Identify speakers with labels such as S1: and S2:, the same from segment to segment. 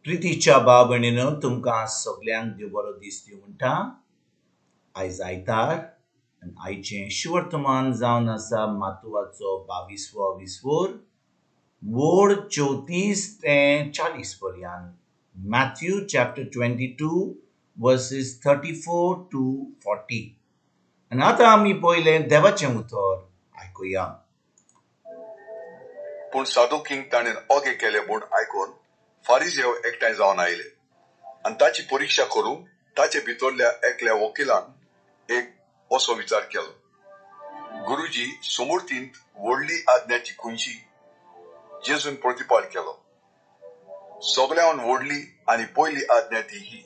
S1: प्रितीच्या भाव भयणीनो, तुमकां सगल्यांक देव बरो दीस दिवं म्हणटा. आयज आयतार आनी आयचें शुवर्तमान जावन आसा मातुवाचो 22वो विस्वोर, वोड 34 ते 40 पर्यंत. Matthew chapter 22 verses 34 to 40. आनी आतां आमी पयलें देवाचें उतर आयकुया.
S2: पूण सादुकींक ताणें ओगे केले म्हूण आयकून फारिजेव एकठांय जावन आयले आनी ताची परिक्षा करूंक ताचे भितरल्या एकल्या वकिलान एक असो विचार केलो, गुरुजी, सुमूर्तींत व्हडली आज्ञाची खंयची? जेजून प्रतिपाल केलो, सगळ्यान व्हडली आनी पयली आज्ञा ती ही,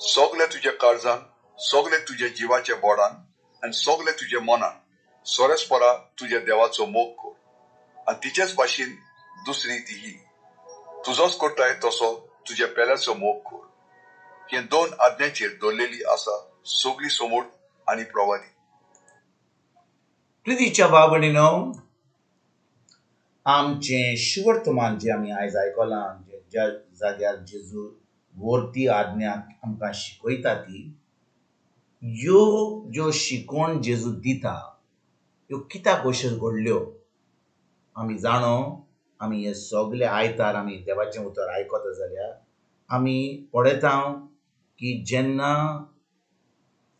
S2: सगळे तुज्या काळजान, सगळे तुज्या जिवाच्या बोडान आनी सगळे तुज्या मनान सोरेस्परा तुज्या देवाचो मोग कर. आनी तिचेच भाशेन दुसरी ती ही, तुजोच करताय तसो तुज्या पेल्याचो मोग कर. हे दोन आज्ञाचेर दवरलेली आसा सगळी समूर्त आनी प्रवादी.
S1: प्रितीच्या भाव भयणीनो, आमचें शुवर्तमान जें आमी आयज आयकलां, ज्या जाग्यार जेजू वर्ती आज्ञा आमकां शिकयता ती, ह्यो ज्यो शिकवण जेजू दिता ह्यो कित्याक अश्यो घडल्यो आमी जाणो. आमी हे सगळे आयतार आमी देवाचें उतर आयकता जाल्यार आमी पळयता की जेन्ना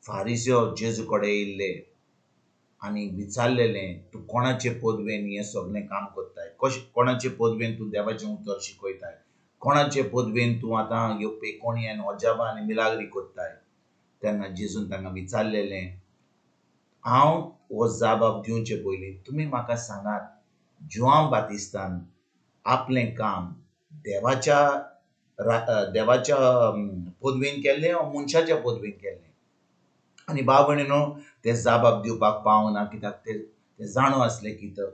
S1: फारिजो जेजू कडेन येयल्ले आनी विचारलेलें, तूं कोणाचे पदवेन हें सगळें काम करताय, कशें कोणाचे पदवेन तूं देवाचें उतर शिकयताय, कोणाचे पदवेन तूं आतां ह्यो पेकोणी आनी अजाबां आनी मिलाग्री करताय, तेन्ना जेजून तांकां विचारलेलें, हांव हो जाबाब दिवचे पयलीं तुमी म्हाका सांगात, जुआंव बातिस्तान आपलें काम देवाच्या देवाच्या पदवेन केल्लें वा मनशाच्या पदवेन केल्लें? आनी भाव भयणीनो, ते जाबाब दिवपाक पावना, कित्याक ते जाणो आसले की तो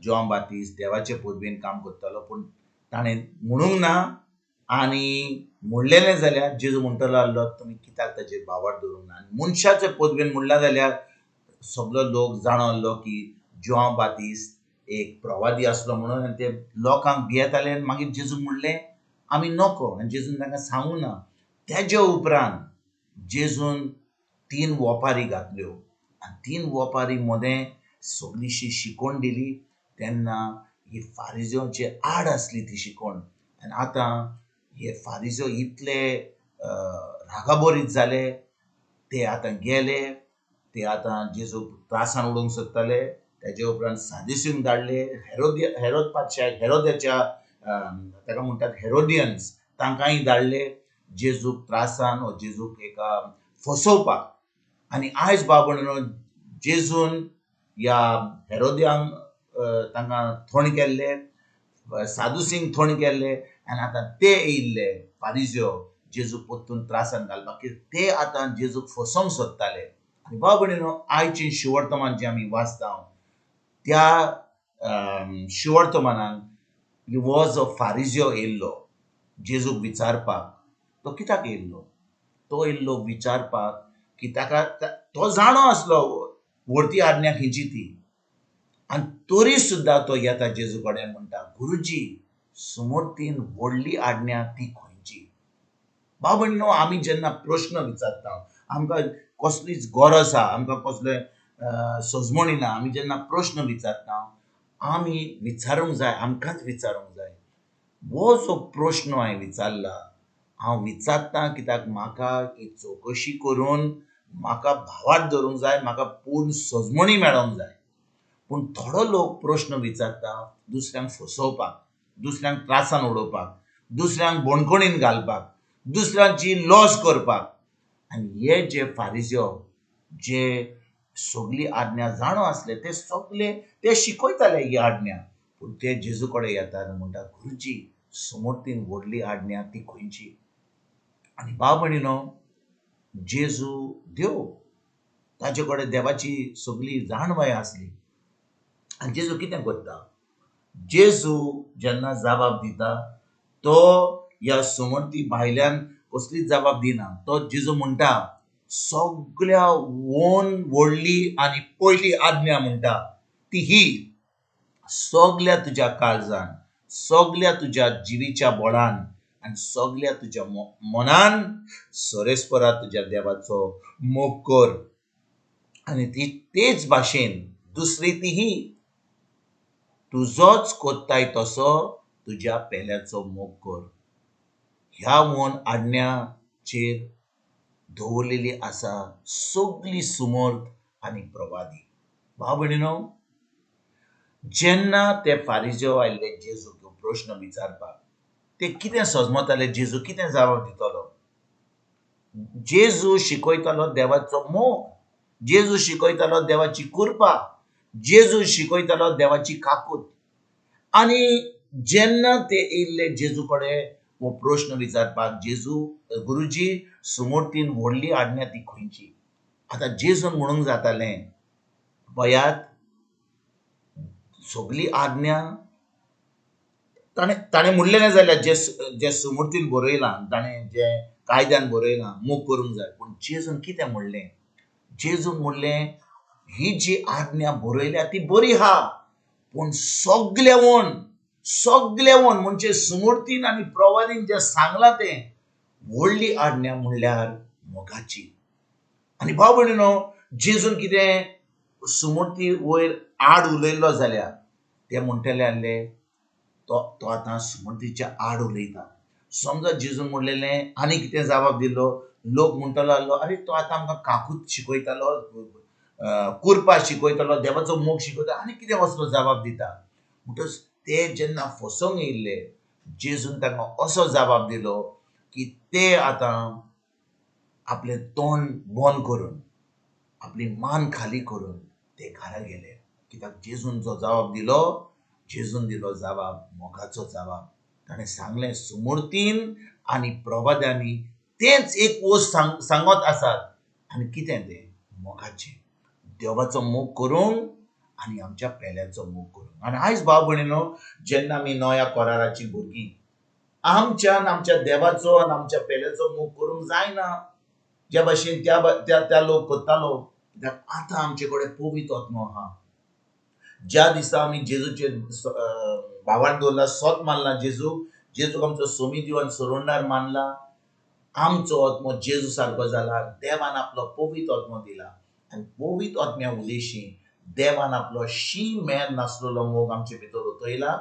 S1: जुआंव बातिस्त देवाचे पदवेन काम करतालो, पूण ताणें म्हणूंक ना. आनी म्हणलेलें जाल्यार जेजू म्हणटलो आसलो, तुमी कित्याक ताचेर भावार्थ दवरूंक ना? आनी मनशाचे पदवेन म्हणलां जाल्यार सगलो लोक जाणो आसलो की जुआंव बातिस्त एक प्रवादी आसलो म्हणून, आनी ते लोकांक भियेताले. आनी मागीर जेजू म्हणलें आमी नको, आनी जेजून तांकां सांगूं ना. तेजे उपरांत जेजून 3 वोपारी घातल्यो आनी 3 वोपारी मदें सगळीशी शिकवण दिली. तेन्ना ही फारिजोचे आड आसली ती शिकवण. आनी आतां हे फारिजो इतले रागाबरीत जाले, ते आतां गेले, ते आतां जेजूक त्रासान उडोवंक सोदताले. तेजे उपरांत सादेसूंक धाडले हेरोद पातशाक, हेरोदाच्या ताका म्हणटात हेरोडियन्स, तांकांय धाडले जेजूक त्रासान वा जेजूक एका फसोवपाक. आनी आयज बाबा जेजून ह्या हेरोद्यांक तांकां थोण केल्ले, सादुसींक थोण केल्ले, आनी आतां ते येयल्ले फारिजो जेजूक परतून त्रासान घालपाक, कित्याक ते आतां जेजूक फसोवंक सोदताले. आनी बाबा भयणीनो, आयचें शिवर्तमान जें आमी वाचता त्या शिवर्तमानान हो जो फारिजो येयल्लो जेजूक विचारपाक, तो कित्याक येयल्लो? तो येयल्लो विचारपाक की ताका तो जाणो आसलो व्हडती आज्ञा खंयची ती, आनी तरी सुद्दां तो येता जेजू कडेन म्हणटा, गुरुजी, सुमूर्तीन व्हडली आज्ञा ती खंयची? भाव भयणीनो, आमी जेन्ना प्रश्न विचारता, आमकां कसलीच गरज आसा, आमकां कसलें सजमणी ना, आमी जेन्ना प्रश्न विचारता आमी विचारूंक जाय, आमकांच विचारूंक जाय. हो जो प्रश्न हांवें विचारला, हांव विचारता कित्याक म्हाका ही चवकशी करून म्हाका भावार्थ धरूंक जाय, म्हाका पूर्ण सजमणी मेळोंक जाय. पूण थोडो लोक प्रश्न विचारता दुसऱ्यांक फसोवपाक, दुसऱ्यांक त्रासान उडोवपाक, दुसऱ्यांक बणखणीन घालपाक, दुसऱ्यांची लॉस करपाक. आनी हे जे फारिजो जे सगली आज्ञा जाणो आसले, ते सगले ते शिकयताले ही आज्ञा, पूण ते जेजू कडेन येतात आनी म्हणटा, गुरुजी, समर्थीन व्हडली आज्ञा ती खंयची? आनी भाव भयणीनो, जेजू देव, ताचे कडेन देवाची सगली जाणवाय आसली. आनी जेजू कितें करता? जेजू जेन्ना जबाब दिता तो ह्या समर्थी भायल्यान कसलीच जबाब दिना. तो जेजू म्हणटा, सगळ्या वोन व्हडली आनी पयली आज्ञा म्हणटा ती ही, सगल्या तुज्या काळजान, सगल्या तुज्या जिवीच्या बळान आनी सगल्या तुज्या मनान सरेस्परा तुज्या देवाचो मोग कर. आनी ती तेच भाशेन दुसरी ती ही, तुजोच कोत्ताय तसो तुज्या पेल्याचो मोग कर. ह्या वन आज्ञाचेर दवरलेली आसा सगली सुमर्थ आनी प्रवादी. भाव भयणीनो, जेन्ना ते फारिजेव आयिल्ले जेजूक प्रश्न विचारपाक, ते कितें सजमताले जेजू कितें जाप दितलो? जेजू शिकयतालो देवाचो मोग, जेजू शिकयतालो देवाची कृपा, जेजू शिकयतालो देवाची काकूत. आनी जेन्ना ते येयल्ले जेजू कडेन हो प्रश्न विचारपाक, जेजू गुरुजी सुमूर्तीन व्हडली आज्ञा ती खंयची? आतां जेजून म्हणूंक जातालें, पयात सगली आज्ञा ताणें म्हणलेलें जाल्यार जे जे सुमूर्तीन बरयलां, ताणें जे कायद्यान बरयलां मोग करूंक जाय. पूण जेजून कितें म्हणलें? जेजून म्हणलें ही जी आज्ञा बरयल्या ती बरी आहा, पूण सगल्यावन सगल्यावन म्हणजे सुमूर्तीन आनी प्रवादीन जें सांगलां तें व्हडली आज्ञा म्हणल्यार मोगाची. आनी भाव भयणीनो, जेजून कितें सुमूर्ती वयर आड उलयल्लो जाल्यार ते म्हणटले आसले तो आतां सुमूर्तीच्या आड उलयता. समजा जेजून म्हणलेलें आनी कितें जबाब दिलो, लोक म्हणटलो आसलो अरे तो आतां आमकां काकूत शिकयतालो, कुरपा शिकयतालो, देवाचो मोग शिकयता, आनी कितें असलो जबाब दिता. म्हणटच ते जेन्ना फसोवंक येयल्ले जेजून तांकां असो जबाब दिलो की ते आतां आपलें तोंड बंद करून आपली मान खाली करून ते घरा गेले. कित्याक जेजून जो जबाब दिलो, जेजून दिलो जबाब मोगाचो जबाब. ताणें सांगलें सुमूर्तीन आनी प्रवाद्यांनी तेंच एक वस्त सांगत आसात. आनी कितें तें? मोगाचें, देवाचो मोग करूंक आनी आमच्या पेल्याचो मोग करूंक. आनी आयज भाव भयणीनो, जेन्ना आमी नव्या कराराची भुरगीं, आमच्यान आमच्या देवाचो आनी आमच्या पेल्याचो मोग करूंक जायना ज्या भाशेन त्या त्या त्या लोक करतालो. कित्याक आतां आमचे कडेन पवित्र आत्मो आहा. ज्या दिसा आमी जेजूचेर भावान दवरला, सोत मानला जेजूक, जेजूक आमचो सोमी दिवन सोरोंडार मानला, आमचो आत्मो जेजू सारको जाला. देवान आपलो पवित्र आत्मो दिला आनी पवित्र आत्म्या उदेशी देवान आपलो शी मेर नासलेलो मोग आमचे भितर ओतयला.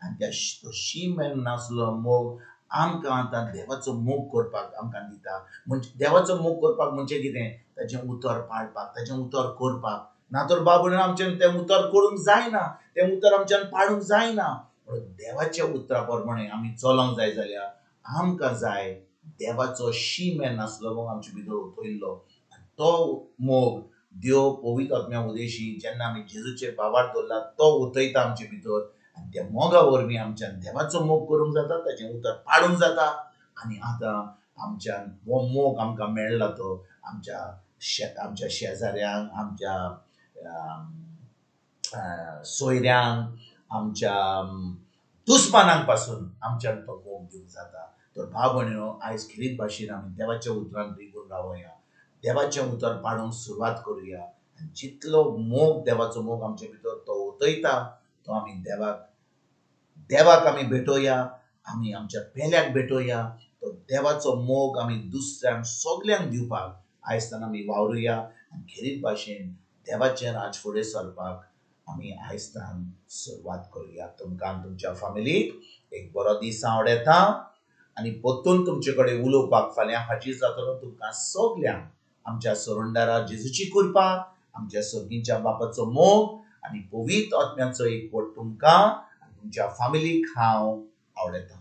S1: आनी त्या शी मेर नासलेलो मोग आमकां आतां देवाचो मोग करपाक आमकां दिता. म्हणजे देवाचो मोग करपाक म्हणजे कितें? ताचें उतर पाळपाक, ताचें उतर करपाक. ना तर बाबू आमच्यान तें उतर करूंक जायना, तें उतर आमच्यान पाडूंक जायना. पूण देवाच्या उतरा प्रमाणे आमी चलोंक जाय जाल्यार आमकां जाय देवाचो शी मेर नासलो मोग आमचे भितर ओतयल्लो. आनी तो मोग देव पवित्र आत्म्या उदेशी जेन्ना आमी जेजूचेर बाबार दवरला तो ओतयता आमचे भितर. आनी त्या मोगा वरवीं आमच्यान देवाचो मोग करूंक जाता, ताचें उतर पाडूंक जाता. आनी आतां आमच्यान हो मोग आमकां मेळ्ळा तो आमच्या आमच्या शेजाऱ्यांक, आमच्या सोयऱ्यांक, आमच्या दुस्मानांक पासून आमच्यान तो मोग दिवंक जाता. तर भाव भयणीनो, आयज खेरीत भाशेन आमी देवाच्या उतरान रिगून रावया, देवाचें उतर पाडूंक सुरवात करुया. आनी जितलो मोग देवाचो मोग आमचे भितर तो ओतयता तो आमी देवाक आमी भेटोवया, आमी आमच्या पेल्याक भेटोवया. तो देवाचो मोग आमी दुसऱ्यांक सगल्यांक दिवपाक आयज आमी वावरुया. आनी खेरीत भाशेन देवाचें राज फुडें सरपाक आमी आयजतान सुरवात करुया. तुमकां तुमच्या फामिलीक एक बरो दीस आवडटा. आनी परतून तुमचे कडेन उलोवपाक फाल्यां हाजीर जातलो. तुमकां सगल्यांक आमच्या सोरंडारा जेजूची कृपा, आमच्या सर्गीच्या बापाचो मोग आनी पवित्र आत्म्याचो एकवट तुमकां आनी तुमच्या फामिलीक हांव आवडटा.